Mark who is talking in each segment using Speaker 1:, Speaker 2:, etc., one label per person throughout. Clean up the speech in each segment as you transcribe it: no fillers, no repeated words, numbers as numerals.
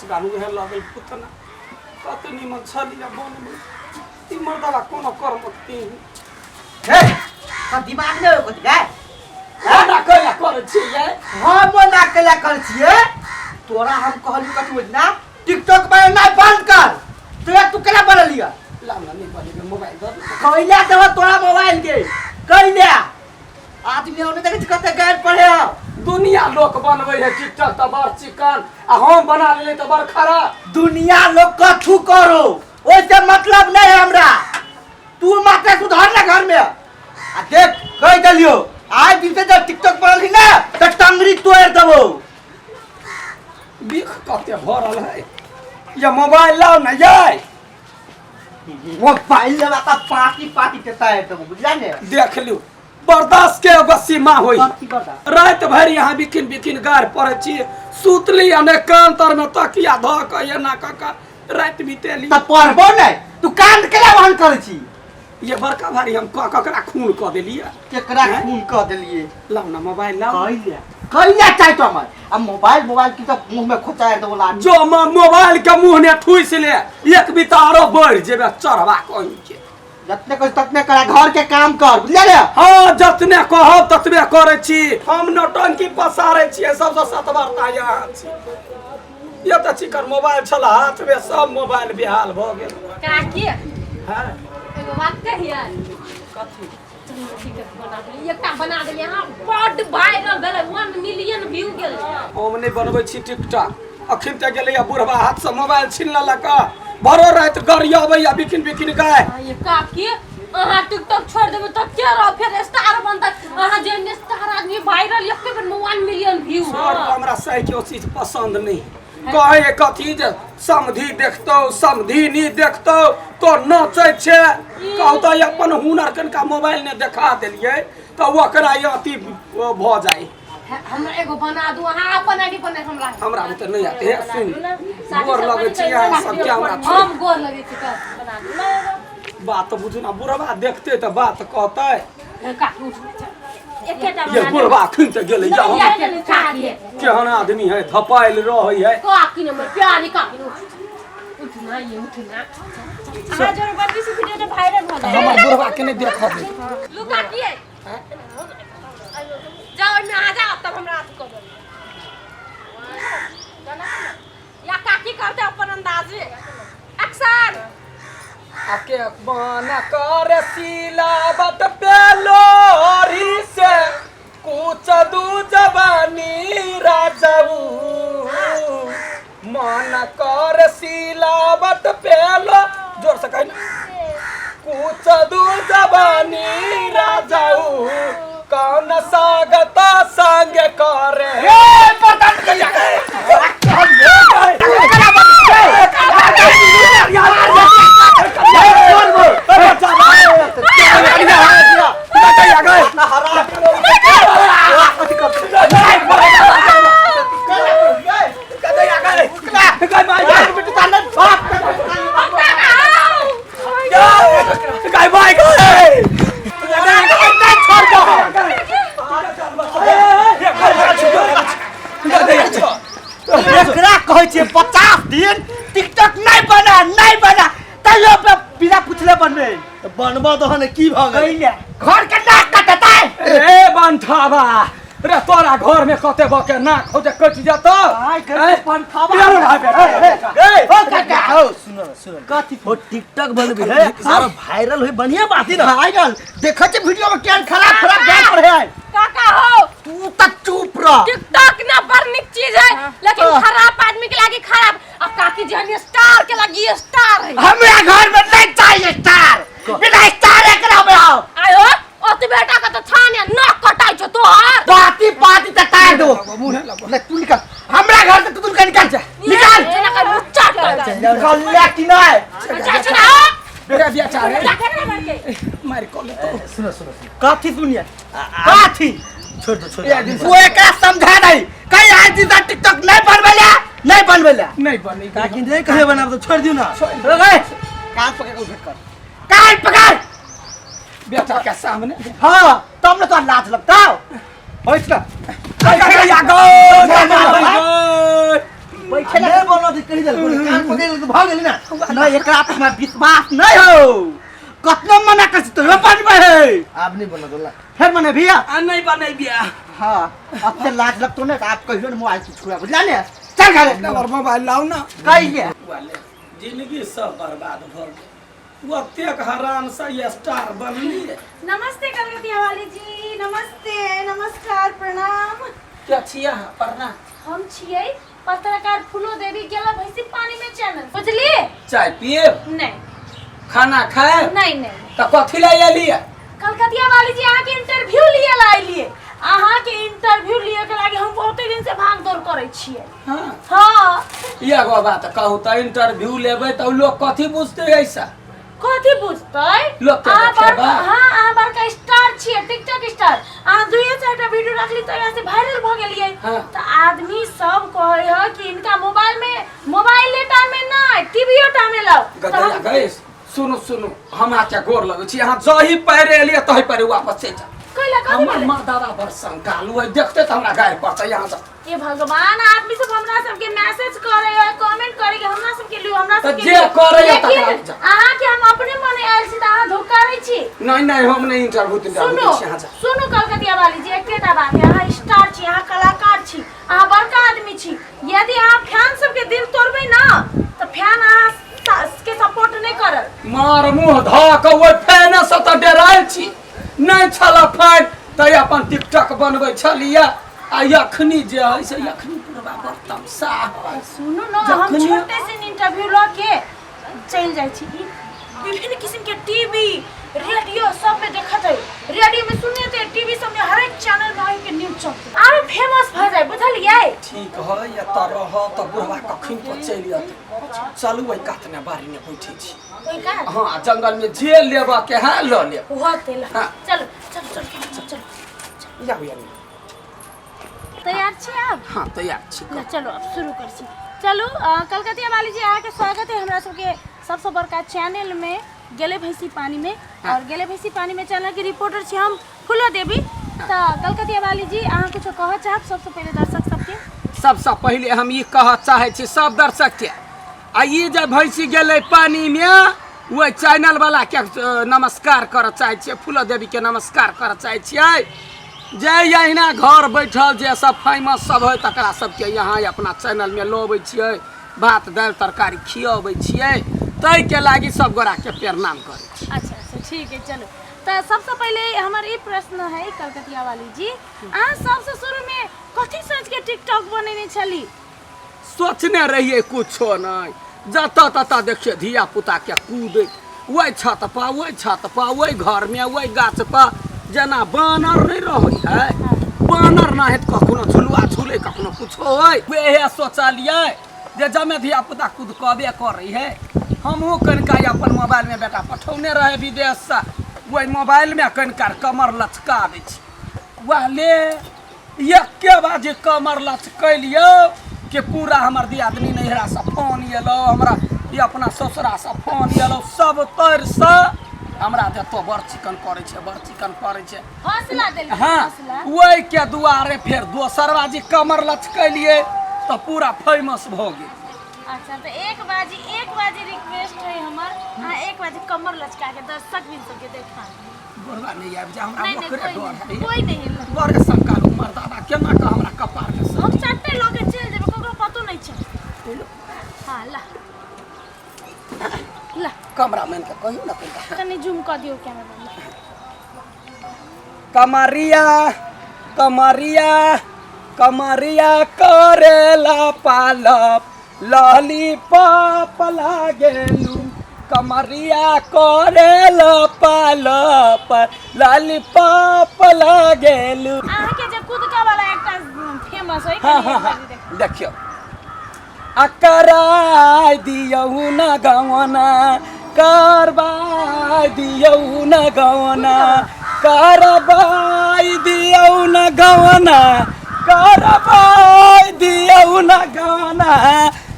Speaker 1: नाच गान उहे लगल पुतना कते निमन छलिया बनबै ई मर्दवा कोनो कर्म तीन।
Speaker 2: हे, त दिमाग नहि कथी गए?
Speaker 1: ओना कैला करै छियै?
Speaker 2: हम ओना कैला करै छियै? तोरा हम कहलियौ कथी बोल ना, टिकटॉक बनेनाइ बंद कर। तोरा तू केना बनलिय?
Speaker 1: लाउ ना, नहि बनेबै, मोबाइल दऽ दे।
Speaker 2: कैला देबो तोरा मोबाइल के? कैला आदमी ओने देखै छी कते गारि पढ़े हौ।
Speaker 1: दुनिया लोक बनबै है टिकटॉक तऽ बड़ चिकन, आ हम बना लेलियै तऽ बड़ खराब।
Speaker 2: दुनिया लोग कथू करो, ओइसे मतलब नहीं है हमरा। तू मात्र सुधर ना घर में। आ देख, कह देलियो, आज दिन से जब टिकटॉक बनल ही ना तो टंगरी तोड़ देबो।
Speaker 1: बिख कते भरल है ये। मोबाइल लाउ ना ये।
Speaker 2: मोबाइल लेवा का पार्टी पार्टी के तार देबो, बुझला ने?
Speaker 1: देख लियो, बर्दाश्त के एगो सीमा होई।
Speaker 2: कथी बर्दाश्त?
Speaker 1: राति भरि यहाँ बिकिन बिकिन गारि पड़ै छी, सुतली आ ने कान तर में तकिया धऽ कऽ एना कऽ कऽ राति बितेली।
Speaker 2: तऽ पढ़बो नहीं, तू कांड केना वहन करै छी?
Speaker 1: ये बड़का भारी हम कऽ ककरा खून कऽ देलियै?
Speaker 2: केकरा खून कऽ देलियै?
Speaker 1: लाउ ना मोबाइल लाउ।
Speaker 2: कैला कैला चाहे तो हमर आ मोबाइल मोबाइल की तऽ मुंह में खोचार देबो लाठी।
Speaker 1: जो मोबाइल के मुंह ने ठुसि ले, एक बीता आरो बढ़ि जेबे चढ़वा कहीं के।
Speaker 2: जतने कह ततने करा, घर के काम कर, बुझलियै ने?
Speaker 1: हाँ, जतने कहब ततबे करै छी। हम नौटंकी पसारै छियै सबसँ सतबरता यहाँ छी। ये तऽ चिकन मोबाइल छल हाथमे, सब मोबाइल बेहाल भऽ गेल।
Speaker 3: काकी।
Speaker 1: हाँ।
Speaker 3: एगो बात कहियै?
Speaker 1: कथी?
Speaker 3: चलू, टिकट बना देलियै, एकटा बना देलियै अहाँ, बड्ड वायरल भेलै, 1 मिलियन व्यू गेलै।
Speaker 1: हम नहि बनबै छी टिकटॉक। अखन तऽ गेलैया बुढ़बा हाथसँ मोबाइल छीन लेलक, भरो राति गरियबैया बिकिन बिकिन गाय।
Speaker 3: आ ये काकी, अहाँ टिकटॉक छोड़ देबै तऽ के रह फेर स्टार बनतै? अहाँ जे स्टार आदमी वायरल, एके बेर में 1 मिलियन व्यू।
Speaker 1: सर, हमरा सही के ओ चीज पसंद नहीं। कहे कथी जे समधि देखतौ, समधि नहीं देखतौ तो नचै छै। कहू तऽ अपन हुनर कनिका मोबाइल ने देखा देलियै तऽ ओकरा ई अथी भऽ जाइ।
Speaker 3: हमरा एगो बना दू अहाँ, अपन आईडी बना हमरा।
Speaker 1: हमरा बुते नहि आते। हे सुन, गोर लगै छी अहाँ सबके, हमरा छोड़।
Speaker 3: हम गोर लगै छी, कर बना दू ना एगो।
Speaker 1: बात बुझू ना, बुढ़बा देखते तऽ बात कहतै।
Speaker 3: हे काकी, उठ ना, चल।
Speaker 4: एकेटा
Speaker 1: ये
Speaker 4: बना दे।
Speaker 1: बुढ़बा अखन तऽ गेलै या हम
Speaker 3: नहीं, काकी।
Speaker 1: केहन आदमी है, धपायल रहै है।
Speaker 3: काकी ने हमर प्यारी काकी ने, उठ उठ ना ये, उठ ना।
Speaker 4: अहाँ जोर बनबी से वीडियो तऽ वायरल भऽ जायत।
Speaker 1: हमर बुढ़बा के नहि देखऽ दे।
Speaker 3: लू काकी, जाओ ओहिमे अहाँ जाओ, तब हमरा अथी कऽ देब या काकी करते अपन अंदाजे। एक्शन।
Speaker 1: आके मन कर सिलावट पे लोरी से कुछ दू जवानी राजाऊ, मन कर सिलावट पे लो, जोर से कही ना, कुछ दू जवानी राजाऊ, कौन सागत संग करे। ए पता नहीं
Speaker 2: एकरा कहै छियै 50 दिन टिकटॉक नहीं बना, नहीं बना, तैयो पे बिना पूछले बनबे।
Speaker 5: तऽ बनबऽ दह ने, की भऽ गेल?
Speaker 2: कैले घर के नाक कटतै।
Speaker 1: ए बंठावा रे, तोरा घर में कते बके नाक हो जे कटि जतौ।
Speaker 2: आइ घर के पंठावा।
Speaker 1: अरे भाई बेटा।
Speaker 5: ए,
Speaker 2: ओ काका।
Speaker 5: आओ, सुनो ना, सुनो ना।
Speaker 2: कथी?
Speaker 5: ओ टिकटॉक बनबी है आर वायरल होई, बढ़िया बात है ना?
Speaker 2: वायरल देखै छै वीडियो में केहन खराब खराब गाय पर है।
Speaker 3: काका हो।
Speaker 2: तू त चुप रह।
Speaker 3: टिकटॉक ना बड़ निक चीज है, लेकिन खराब आदमी के लागी खराब, आ काकी जहन स्टार के लागी स्टार है।
Speaker 2: हमरा घर में नहीं चाहिए स्टार, बिना स्टार एकरा में आओ।
Speaker 3: आयो, ओत बेटा के तो छाने नख कटाई छो तोहर।
Speaker 2: पाती पाती त तार दो। ले तू निकल हमरा घर से, तू निकल, निकल जा, निकल।
Speaker 3: जेना कर मुच्चा कर।
Speaker 2: निकल ले कि नहीं?
Speaker 3: जा छना।
Speaker 1: बेटा बिया रे।
Speaker 3: जा के मार के।
Speaker 1: मार कऽ लेतौ।
Speaker 5: सुनो, सुनो, सुनो।
Speaker 2: कथी सुनिए, कथी?
Speaker 5: छोड़ दो, छोड़ दो।
Speaker 1: एक दिन
Speaker 2: तू एकरा समझा नहीं कहीं, आज दिन तक टिकटॉक नहीं बनवेला, नहीं बनवेला।
Speaker 1: नहीं बनी।
Speaker 5: काकी नहीं कहे बनाब तो छोड़ दियो ना।
Speaker 2: रे कान पकड़ के उठक कर, कान पकड़।
Speaker 1: बेटा के सामने।
Speaker 2: हाँ, तब ना तो लाज लगता बैठ ना।
Speaker 1: गो।
Speaker 2: बैठे ना।
Speaker 5: नहीं बोलना तो कहि देल कान पकड़ के भाग गेली ना।
Speaker 2: नहीं, एकरा पर हमरा विश्वास नहीं हो। कतनो मना कर तो बनबे है।
Speaker 5: आप नहीं बोलना बोलना
Speaker 2: फिर मने भैया
Speaker 1: आ नहीं बनेबिया।
Speaker 2: हाँ, अब से लाज लगतो ने आप कहियो ने मोबाइल से छुआ, बुझला ने? चल घरे।
Speaker 1: हमर मोबाइल लाउ ना।
Speaker 2: कहिए।
Speaker 1: वाले जिंदगी सब बर्बाद भ गेल। ओतेक हराम से स्टार बनलिए।
Speaker 4: नमस्ते कलकतिया वाली जी, नमस्ते, नमस्कार, प्रणाम।
Speaker 1: क्या छिया प्रणाम।
Speaker 3: हम छियै पत्रकार फूलो देवी गेला भैंसी पानी में चैनल, बुझलिए?
Speaker 1: चाय पिए?
Speaker 3: नहीं।
Speaker 1: खाना खाए?
Speaker 3: नहीं नहीं।
Speaker 1: त कथी ले एलिए?
Speaker 3: कलकतिया वाली जी अहाँ के इंटरव्यू लिए ला आइलिए। अहाँ के इंटरव्यू लिए के लागे हम बहुते दिन से भाग दौड़ करै छियै।
Speaker 1: हाँ।
Speaker 3: हाँ।
Speaker 1: एगो बात कहू त इंटरव्यू लेबै त लोग कथी बुझतै? ऐसा
Speaker 3: कथी बुझतै?
Speaker 1: लोग के
Speaker 3: अहाँ
Speaker 1: देखेबा।
Speaker 3: हाँ, अहाँ बड़का स्टार छियै, टिकटॉक स्टार। अहाँ दुइये चारिटा वीडियो रखली त यहाँ से वायरल भ गेलियै।
Speaker 1: हाँ।
Speaker 3: त आदमी सब कहै है कि इनका मोबाइल में मोबाइल टा में नहीं, टीवीओ टा में लाओ। त
Speaker 1: गदया
Speaker 3: हम
Speaker 1: गैस सुनू सुनू, हम आके गोर लगै छी। अहाँ जही पैरे एलियै तही पैरे वापस चलि जाउ।
Speaker 3: कैला कथी
Speaker 1: हमर
Speaker 3: भेलै?
Speaker 1: मर्दावा बड़ शंकालु है, देखते त हमरा गारि पड़तै। यहाँ से
Speaker 3: हे भगवान, आदमी सब हमरा सबके मैसेज करे है, कमेंट करे कि हमरा सबके लियो, हमरा
Speaker 1: त
Speaker 3: सबके
Speaker 1: जे
Speaker 3: लियो।
Speaker 1: करे है
Speaker 3: लेकिन
Speaker 1: तकरा जाउ।
Speaker 3: अहाँ के हम अपने मने आयल छी त अहाँ धोखा छी।
Speaker 1: नहीं नहीं, हम नहीं इंटरव्यू
Speaker 3: सुनू
Speaker 1: तिंटरव्यू दै छी। यहाँ जा।
Speaker 3: सुनू कलकतिया वाली जी, एकेटा बात है, अहाँ स्टार छी, अहाँ कलाकार छी, अहाँ बड़का आदमी छी। यदि अहाँ फैन सबके दिल तोड़बै ना त फैन अहाँ के सपोर्ट नहीं करत।
Speaker 1: मार मुँह धऽ कऽ ओहि फैने से तऽ डरायल छी। नहीं छल फैन तऽ अपन टिकटॉक बनबै छलियै। आ अखनी जे है से अखनी पुरबा बड़ तमसा है।
Speaker 3: सुनू न, हम
Speaker 1: जखनी-
Speaker 3: छोटे से इंटरव्यू लऽ के चलि जाइ छी। ई विभिन्न किस्म के टीवी रेडियो सब में देखत है, रेडियो में सुनते है, टीवी सब में हरेक चैनल में के न्यूज चलते, आरो फेमस भ जाय, बुझलियै?
Speaker 1: ठीक है, एतऽ रह तऽ बुढ़वा कखन तो चलि अतै। चलू ओहि कातने बाड़ी में बैठे छी।
Speaker 3: ओइ कात?
Speaker 1: हाँ, जंगल में जे लेबऽ के है लऽ लेब।
Speaker 3: होते ला।
Speaker 1: हाँ।
Speaker 3: चलो चलो चलो चलो चलो।
Speaker 1: जाउ यार।
Speaker 3: तैयार छी आब?
Speaker 1: हाँ तैयार छी।
Speaker 3: ना, चलो अब शुरू कर छी। चलू कलकतिया वाली जी, अहाँके स्वागत है हमरा सबके सबसँ बड़का चैनल में गेले भैंसी पानी में। और गेले भैंसी पानी में चैनल के रिपोर्टर छी हम फूलो देवी। तऽ कलकतिया वाली जी, अहाँ कुछो कहऽ चाहब सबसँ पहिले दर्शक सबके?
Speaker 1: सबसँ पहिले हम ई कहऽ चाहै छी सब दर्शक के, आ ई जे भैंसी गेलै पानी में ओहि चैनल वाला के नमस्कार करऽ चाहै छियै, फूलो देवी के नमस्कार करऽ चाहै छियै। जे अहिना घर बैठल जे सब फेमस सब है तकरा सबके यहाँ अपना चैनल में लबै छियै, भात दालि तरकारी खियबै छियै, ताहिके लागि सब गोराके प्रणाम करै छी।
Speaker 3: अच्छा अच्छा ठीक है। चलो तऽ सबसँ पहिले हमर ई प्रश्न है कलकतिया वाली जी, अहाँ सबसँ शुरू में कथी सोच के टिकटॉक बनेने छली?
Speaker 1: सोचने रहियै कुछो नहि, जतऽ ततऽ देखियै धिया पुता के कूदै, ओहि छत पर ओहि छत पर ओहि घरमे ओहि गाछ पर, जेना बानर नहि रहै है, बानर ना हेत कखनो झुलुआ झूले कखनो कुछो होय। वएह सोचलियै जे जमे धिया पुता कूदकबे करै है, हमहूँ कनिका अपन मोबाइलमे बेटा पठौने रहै विदेशसँ, ओहि मोबाइलमे कनिका कमर लचका दै छी। वएह ले एके बाजे कमर लचकैलियौ कि पूरा हमर दियादनी नैहरासँ फोन एलौ, हमरा ई अपना ससुरासँ फोन एलौ, सब तरसँ हमरा देतो बड़ चिकन करै छै, बड़ चिकन करै छै।
Speaker 3: हौसला देलकै।
Speaker 1: हाँ,
Speaker 3: हौसला।
Speaker 1: ओहिके दुआरे फेर दोसर बाजी कमर लचकैलियै तऽ पूरा फेमस भऽ गेल।
Speaker 3: अच्छा तऽ एक बाजी रिक्वेस्ट है हमर, अहाँ एक बाजी कमर लचका के दर्शक भी सबके देखा।
Speaker 1: बुढ़वा नहीं आबि जा, हमरा
Speaker 3: नहीं, नहीं,
Speaker 1: ओकरे
Speaker 3: कोई
Speaker 1: डर
Speaker 3: नहीं,
Speaker 1: है।
Speaker 3: कोई नहीं है।
Speaker 1: बड़े शंकालु मर्दाबा केना कऽ हमरा कपार के
Speaker 3: हम चट्टे लऽ के चलि जेबै, ककरो पतो नहीं छै। हाँ ला ला
Speaker 1: कमरा मैन के कहियो ना कनिका।
Speaker 3: कनि जूम कऽ दियौ कैमरा में।
Speaker 1: कमरिया कमरिया कमरिया करेला पालप लॉलीपॉप लागेलू, कमरिया करेला पालप लॉलीपॉप लागेलू।
Speaker 3: अहाँ के जे कुदका वाला एकटा फेमस है,
Speaker 1: हाँ
Speaker 3: कनि
Speaker 1: हाँ
Speaker 3: एक
Speaker 1: हाँ
Speaker 3: बारी देखू।
Speaker 1: देखियौ, आ कराय दियौ न गवना, करबाय दियौ न गवना, करबाय दियौ न गवना, करबाय दियौ न गवना,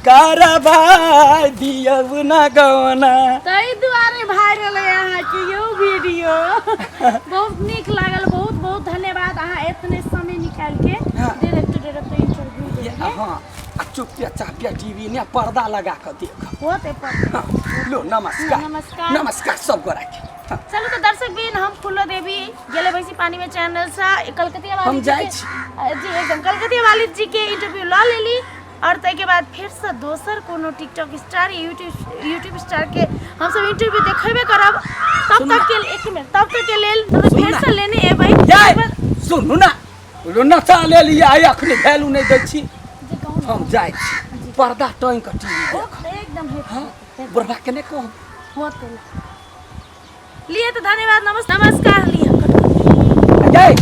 Speaker 1: करबाय दियौ न गवना।
Speaker 3: ताहि दुआरे वायरल है अहाँके यौ वीडियो। बहुत नीक लागल, बहुत बहुत धन्यवाद। अहाँ एतने समय निकालि के
Speaker 1: हाँ।
Speaker 3: डायरेक्ट इंटरव्यू देलियै।
Speaker 1: हाँ आ चुपिया चापिया टीवी ने पर्दा लगा कऽ देख।
Speaker 3: होते पर।
Speaker 1: हाँ, लो नमस्कार।
Speaker 3: नमस्कार।
Speaker 1: नमस्कार सब गोरा के। हाँ,
Speaker 3: चलू तऽ दर्शक बिन, हम फूलो देवी गेले भैंसी पानी में चैनल से कलकतिया वाली
Speaker 1: हम
Speaker 3: जी
Speaker 1: जाइ
Speaker 3: के-
Speaker 1: छी।
Speaker 3: जी एकदम कलकतिया वाली जी के इंटरव्यू लऽ लेली और ताहिके बाद फेरसँ दोसर कोनो टिकटॉक स्टार या यूट्यूब स्टार के हमसब इंटरव्यू देखेबे करब। तब
Speaker 1: सुन ना।
Speaker 3: तक के एक मिनट, तब तक के लेल तब
Speaker 1: सुन ना।
Speaker 3: फेरसँ लेने एबै।
Speaker 1: याय सुनू ना, लो नचा लेली आइ, अखनी वैल्यू नहि दै छी।
Speaker 3: जी कहू ना।
Speaker 1: हम जाइ छी, पर्दा टाँगि कऽ टीवी देख।
Speaker 3: एकदम हे।
Speaker 1: हाँ, बुढ़बा के नहि कहब।
Speaker 3: होते लिए तऽ धन्यवाद, नमस्कार लिए कट।
Speaker 1: याय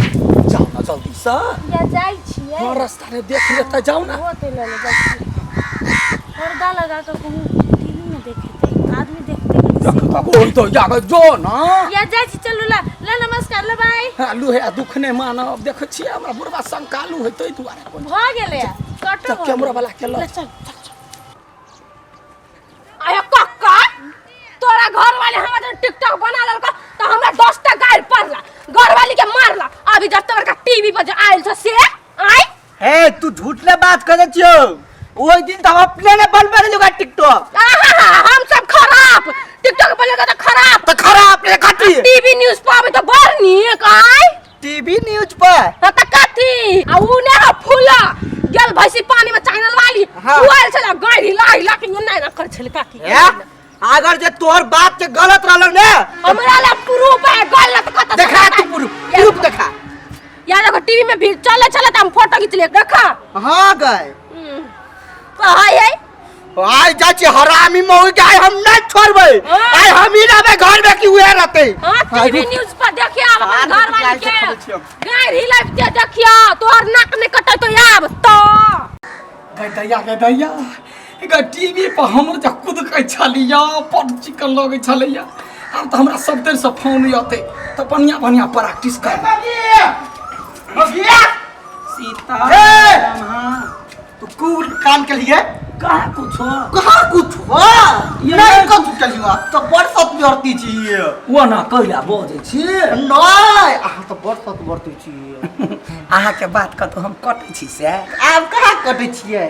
Speaker 1: जाउ ना जल्दी से।
Speaker 3: या जाइ छियै।
Speaker 1: हाँ, रास्ता ने देख लेते, जाउ ना।
Speaker 3: होते ले ले जाइ छियै। पर्दा लगा कऽ कहूँ टीवी में देखेतै आदमी, देखते
Speaker 1: देख तऽ कोन तो जाके जो ना।
Speaker 3: या जाइ छी, चलू ला ला, नमस्कार ला, बाय।
Speaker 1: हाँ, लू है दुख नहि मानब। देखै छियै हमरा बुढ़बा शंकालु है, ताहि दुआरे कहै छी।
Speaker 3: भऽ गेलै कटो।
Speaker 1: तऽ कैमरा वाला के लऽ।
Speaker 3: चल चल चल।
Speaker 6: अरे कक्का, तोरा घर वाले हमरा टिकटॉक बना लेलक त हमरा 10 टा गारि पड़ला, घर वाली के मारला। अभी जब तक टीवी पर जे आयल छ से आय।
Speaker 2: हे, तू झूठ ले बात करे छियो। ओहि दिन त हम अपने ने बनबे रहियो टिकटॉक।
Speaker 6: आहा, हम सब खराब टिकटॉक बनेगा त खराब।
Speaker 2: त खराब रे कथी?
Speaker 6: टीवी न्यूज पर आबे त बड़ नीक आय।
Speaker 2: टीवी न्यूज पर?
Speaker 6: हाँ त कथी आ उ ने ह फूला गेल भैंसी पानी में चैनल वाली।
Speaker 2: हाँ।
Speaker 6: उ आयल छला गारि हिला हिला के एना एना कर छले काकी।
Speaker 2: हे, अगर जे तोहर बात के गलत रहलो ने
Speaker 6: हमरा ला प्रूफ है, गलत कत।
Speaker 2: देखा तू प्रूफ, प्रूफ देखा।
Speaker 6: यार देखो, टीवी में भी चले चले त हम फोटो खींच ले, देखा।
Speaker 2: हाँ गए।
Speaker 6: हाय हाय।
Speaker 2: आइ जाइ छी हरामी मौगी के, आइ हम नहीं छोड़बै।
Speaker 6: हाँ।
Speaker 2: आइ हम ही रहबै घर में कि उहे रहतै?
Speaker 6: हाँ, टीवी न्यूज पर देखिया अपन
Speaker 2: आर
Speaker 6: घर वाली
Speaker 2: गाय
Speaker 6: के
Speaker 2: से खबै छियै हम।
Speaker 6: गाय हिलाइ के देखिया, तोहर नाक नहीं कटै तो आब तो
Speaker 1: गै दैया, गै दैया, गै टीवी पर हमर जे कुदकै छलिया, बड चिकन लगै छलैया। आब तऽ हमरा सब देर से फोन अतै तऽ बढ़िया बढ़िया प्रैक्टिस कर। सीता।
Speaker 2: ए!
Speaker 1: हाँ।
Speaker 2: तू कुल काम के लिए
Speaker 1: कहाँ कुछो?
Speaker 2: कहाँ कुछ हो?
Speaker 1: ये
Speaker 2: नहीं।
Speaker 1: नहीं।
Speaker 2: कथू के लिए तो बड़ सत बरती छी।
Speaker 1: ओ ना कैला बजै छी?
Speaker 2: नहीं, अहाँ तो बड़ सत बरती छी।
Speaker 1: अहाँके बात कतौ हम कटै छी से?
Speaker 2: आब कहाँ कटै छियै?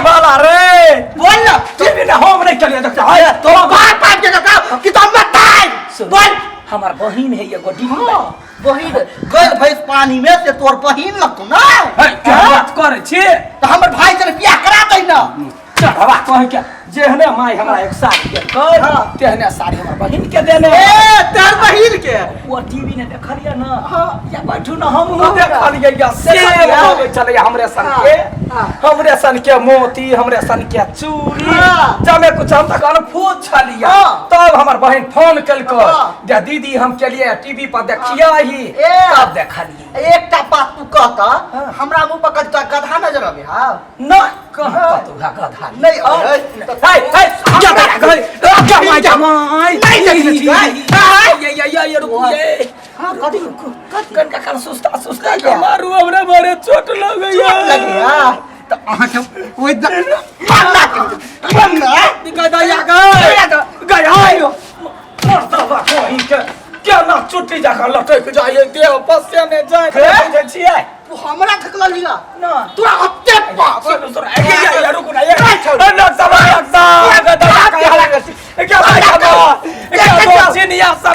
Speaker 1: वाला रे।
Speaker 2: बोल ना।
Speaker 1: टीवी ने हम नहीं चलिए देख हाय।
Speaker 2: तो बाप बाप के देखा कि तो मत आइ बोल।
Speaker 1: हमार बहिन है एगो डी।
Speaker 2: हाँ, बहिन गइल भैंस पानी में से तोर बहिन लगतो ना।
Speaker 1: है क्या बात करै छी?
Speaker 2: तो हमर भाई चल बियाह करा दै ना।
Speaker 1: चढ़वा कह के जेहने माई हमरा एक साड़ी के कर
Speaker 2: हाँ।
Speaker 1: तेहने साड़ी हमर बहिन के देने।
Speaker 2: ए, तोर बहिन के
Speaker 1: वो टीवी ने देखलिए ना।
Speaker 2: हाँ।
Speaker 1: या बैठू ना, हमहूँ देखलिए या सेम
Speaker 2: देखलियै?
Speaker 1: लगै छलैया हमरे सन के।
Speaker 2: हाँ।
Speaker 1: हमरे सन के मोती, हमरे सन के चूड़ी।
Speaker 2: हाँ।
Speaker 1: जमे कुछ हम तऽ कन्फ्यूज छलियै।
Speaker 2: हाँ।
Speaker 1: तब हमर बहिन फोन केलकै
Speaker 2: हाँ।
Speaker 1: जे दीदी हम केलिए टीवी पर देखियै ही।
Speaker 2: ए।
Speaker 1: तब देखलियै।
Speaker 2: एकटा बात तू कहता, हमरा मुंह पर कथी गधा नजर आबे? हाँ।
Speaker 1: न कहाँ कतौ गधा।
Speaker 2: नहीं अरे।
Speaker 1: हे हे, जा गए जा जमाई।
Speaker 2: नहीं देखने छियै।
Speaker 1: ये ये ये ये रुकू ये।
Speaker 2: हाँ, कथी कथी?
Speaker 1: कनका काल सुस्ता सुस्ता के मारू, हमरा मारे चोट लगैया।
Speaker 2: चोट लगैया तऽ अहाँके ओहि मारना के मारना।
Speaker 1: गदया गए गए आयो मर्दबा कोही के केना चुट्टी जकाँ लटकि जाइए, देह पसिया ने जाय बुझै छियै।
Speaker 2: तू हमरा ठकल लिया
Speaker 1: ना।
Speaker 2: तोरा ओते बाप।
Speaker 1: सुनू सुनू, ए, ये ये रुकू ना ये नक्शा नक्शा गदया के क्या भाई क्या क्या चिनिया सब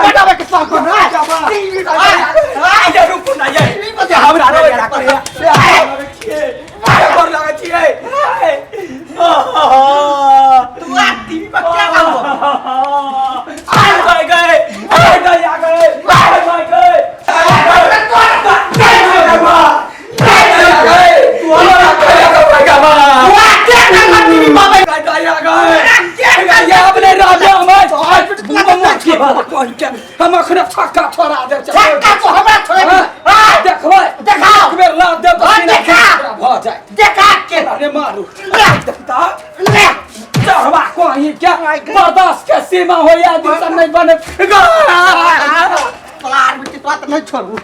Speaker 2: बनावे के शौक हो ना।
Speaker 1: ये रुकू ना ये हमरा रे कर लगै छियै।
Speaker 2: तू आ टीवी पर क्या काम हो?
Speaker 1: आय गए आय गए आ गए आय गए गए
Speaker 2: तू आ क्या काम टीवी पर?
Speaker 1: हम अखने छक्का छोड़ा देब।
Speaker 2: छक्का तो हमरा छोड़े।
Speaker 1: देखबै।
Speaker 2: देखाओ।
Speaker 1: एक बेर लात देब तऽ
Speaker 2: हाँ,
Speaker 1: सीना
Speaker 2: देखा।
Speaker 1: भऽ जाय।
Speaker 2: देखा के।
Speaker 1: अरे मारू।
Speaker 2: ले।
Speaker 1: देखता
Speaker 2: ले।
Speaker 1: चढ़वा कहीं क्या बर्दाश्त के सीमा हो या दिशा नहीं बने।
Speaker 2: पलार बिटी, तोरा तऽ नहीं छोड़ू।